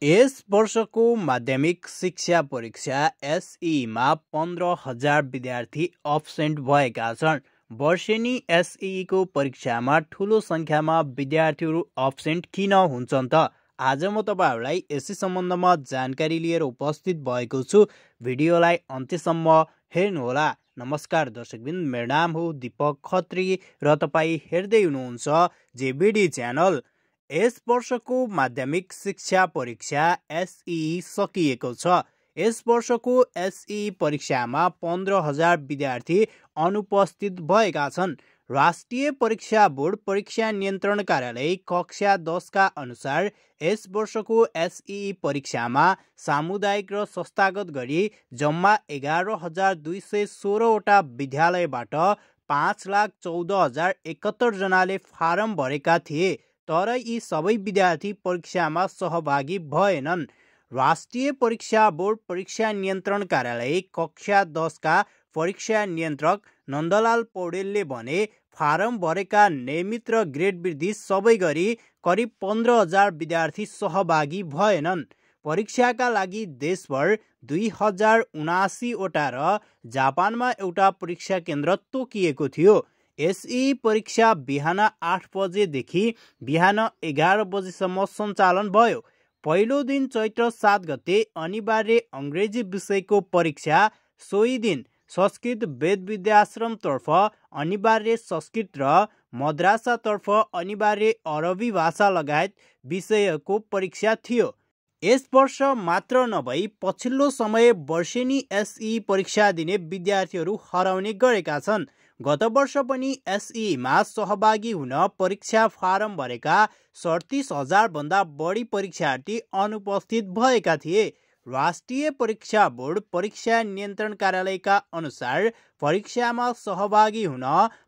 यस वर्षको माध्यमिक शिक्षा परीक्षा एसईमा 15,000 विद्यार्थी अब्सेन्ट भएका छन्। वर्षेनी एसईको परीक्षामा ठूलो संख्यामा विद्यार्थीहरू अब्सेन्ट किन हुन्छन् त? आज म तपाईहरुलाई यसै सम्बन्धमा जानकारी लिएर उपस्थित भएको छु। भिडियोलाई अन्त्यसम्म हेर्नुहोला। नमस्कार दर्शकबिन, मेरो नाम हो दीपक खत्री र तपाई हेर्दै हुनुहुन्छ जेबीडी च्यानल। यस वर्षको माध्यमिक शिक्षा परीक्षा एसई सकिएको छ। यस वर्षको एसई परीक्षामा 15,000 विद्यार्थी अनुपस्थित भएका छन्। राष्ट्रिय परीक्षा बोर्ड परीक्षा नियन्त्रण कार्यालय कक्षा 10 का अनुसार यस वर्षको एसई परीक्षामा सामुदायिक र संस्थागत गरी जम्मा 11,216 वटा विद्यालयबाट 5,14,071 जनाले फारम भरेका थिए, तर यी सबै विद्यार्थी परीक्षामा सहभागी भएनन्। राष्ट्रिय परीक्षा बोर्ड परीक्षा नियन्त्रण कार्यालय कक्षा 10 का परीक्षा नियन्त्रक नन्दलाल पौडेलले भने, फारम भरेका नियमित र ग्रेड वृद्धि सबै गरी करिब 15,000 विद्यार्थी सहभागी भएनन्। परीक्षाका लागि देशभर 2,079 वटा र जापानमा एउटा परीक्षा केन्द्र तोकिएको थियो। एसई परीक्षा बिहान 8 बजेदेखि बिहान 11 बजेसम्म सञ्चालन भयो। पहिलो दिन चैत्र 7 गते अनिवार्य अङ्ग्रेजी विषयको परीक्षा, सोही दिन संस्कृत वेद विद्याश्रमतर्फ अनिवार्य संस्कृत र मद्रासातर्फ अनिवार्य अरबी भाषा लगायत विषयको परीक्षा थियो। यस वर्ष मात्र नभई पछिल्लो समय वर्षेनी एसई परीक्षा दिने विद्यार्थीहरू हराउने गरेका छन्। गत वर्ष पनि एसईमा सहभागी हुन परीक्षा फारम भरेका 37,000 भन्दा बढी परीक्षार्थी अनुपस्थित भएका थिए। राष्ट्रिय परीक्षा बोर्ड परीक्षा नियन्त्रण कार्यालयका अनुसार परीक्षामा सहभागी हुन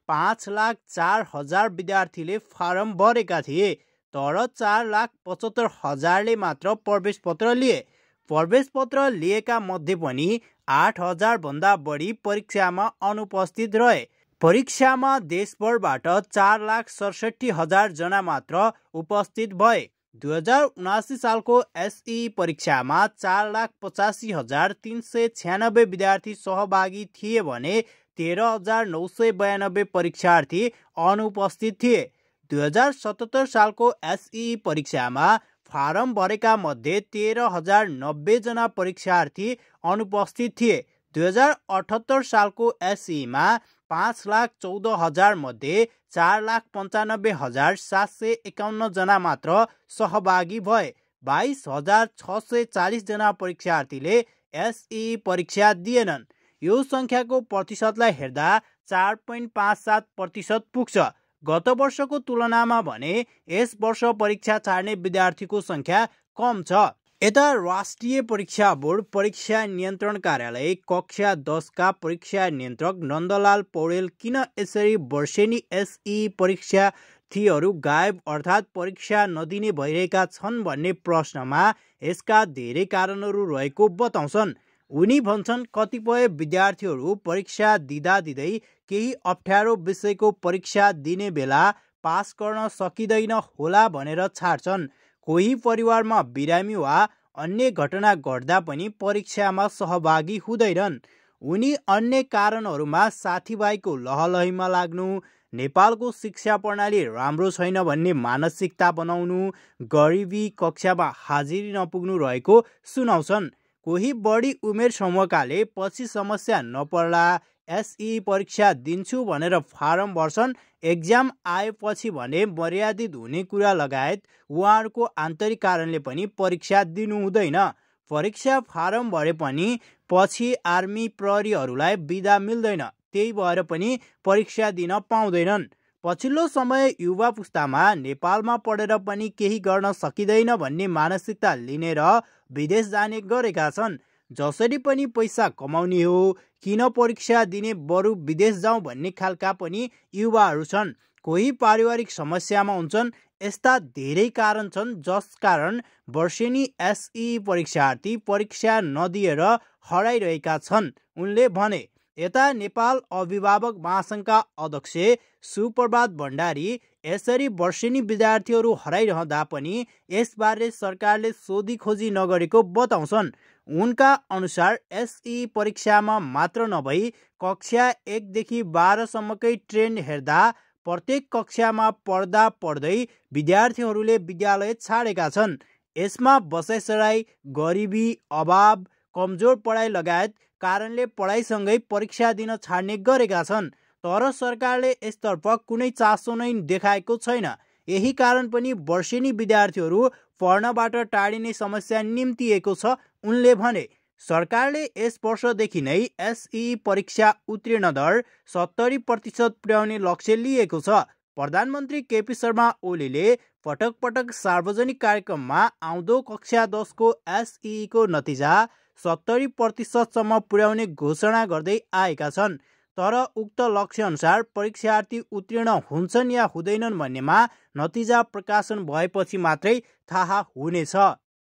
5,04,000 विद्यार्थीले फारम भरेका थिए, तर 4,75,000ले मात्र प्रवेश पत्र लिए। प्रवेश पत्र लिएका मध्ये पनि 8,000 भन्दा बढी परीक्षामा अनुपस्थित रहे। परीक्षामा देशभरबाट 4,67,000 जना मात्र उपस्थित भए। 2079 सालको एसई परीक्षामा 4,85,396 विद्यार्थी सहभागी थिए भने 13,992 परीक्षार्थी अनुपस्थित थिए। 2077 सालको एसई परीक्षामा फारम भरेका मध्ये 13,090 जना परीक्षार्थी अनुपस्थित थिए। 2078 सालको एसईमा 5,14,000 मध्ये 4,95,751 जना मात्र सहभागी भए। 22,640 जना परीक्षार्थीले एसई परीक्षा दिएनन्। यो संख्याको प्रतिशतलाई हेर्दा 4.57% पुग्छ। गत वर्षको तुलनामा भने यस वर्ष परीक्षा छाड्ने विद्यार्थीको संख्या कम छ। यता राष्ट्रिय परीक्षा बोर्ड परीक्षा नियन्त्रण कार्यालय कक्षा 10 का परीक्षा नियन्त्रक नन्दलाल पौडेल किन यसरी वर्षेनी एसई परीक्षार्थीहरू गायब अर्थात् परीक्षा नदिने भइरहेका छन् भन्ने प्रश्नमा यसका धेरै कारणहरू रहेको बताउँछन्। उनी भन्छन्, कतिपय विद्यार्थीहरू परीक्षा दिँदै केही अप्ठ्यारो विषयको परीक्षा दिने बेला पास गर्न सकिँदैन होला भनेर छाड्छन्। कोही परिवारमा बिरामी वा अन्य घटना घट्दा पनि परीक्षामा सहभागी हुँदैनन्। उनी अन्य कारणहरूमा साथीभाइको लहलहीमा लाग्नु, नेपालको शिक्षा प्रणाली राम्रो छैन भन्ने मानसिकता बनाउनु, गरिबी, कक्षामा हाजिरी नपुग्नु रहेको सुनाउँछन्। कोही बढी उमेर समूहकाले पछि समस्या नपर्ला एसई परीक्षा दिन्छु भनेर फारम भर्छन्। एक्जाम आएपछि भने मर्यादित हुने कुरा लगायत उहाँहरूको आन्तरिक कारणले पनि परीक्षा दिनु हुँदैन। परीक्षा फारम भरे पनि पछि आर्मी प्रहरीहरूलाई बिदा मिल्दैन, त्यही भएर पनि परीक्षा दिन पाउँदैनन्। पछिल्लो समय युवा पुस्तामा नेपालमा पढेर पनि केही गर्न सकिँदैन भन्ने मानसिकता लिने र विदेश जाने गरेका छन्। जसरी पनि पैसा कमाउने हो, किन परीक्षा दिने, बरु विदेश जाउँ भन्ने खालका पनि युवाहरू छन्। कोही पारिवारिक समस्यामा हुन्छन्। यस्ता धेरै कारण छन् जसकारण वर्षेनी एसई परीक्षार्थी परीक्षा नदिएर हराइरहेका छन्। उनले भने, यता नेपाल अभिभावक महासङ्घका अध्यक्ष सुप्रभात भण्डारी यसरी वर्षेनी विद्यार्थीहरू हराइरहँदा पनि यसबारे सरकारले सोधी खोजी नगरेको बताउँछन्। उनका अनुसार एसई परीक्षामा मात्र नभई कक्षा 1 देखि 12 सम्मकै ट्रेन्ड हेर्दा प्रत्येक कक्षामा पढ्दा पढ्दै विद्यार्थीहरूले विद्यालय छाडेका छन्। यसमा बसाइसराई, गरिबी, अभाव, कमजोर पढाइ लगायत कारणले पढाइसँगै परीक्षा दिन छाड्ने गरेका छन्। तर सरकारले यसतर्फ कुनै चासो नै देखाएको छैन। यही कारण पनि वर्षेनी विद्यार्थीहरू पढ्नबाट टाढिने समस्या निम्तिएको छ। उनले भने सरकारले यस वर्षदेखि नै एसई परीक्षा उत्तीर्ण दर 70% पुर्याउने लक्ष्य लिएको छ। प्रधानमन्त्री केपी शर्मा ओलीले पटक पटक सार्वजनिक कार्यक्रममा आउँदो कक्षा 10 को एसई को नतिजा 70% सम्म पुर्याउने घोषणा गर्दै आएका छन्। तर उक्त लक्ष्य अनुसार परीक्षार्थी उत्तीर्ण हुन्छन् या हुँदैनन् भन्नेमा नतिजा प्रकाशन भएपछि मात्रै थाहा हुनेछ।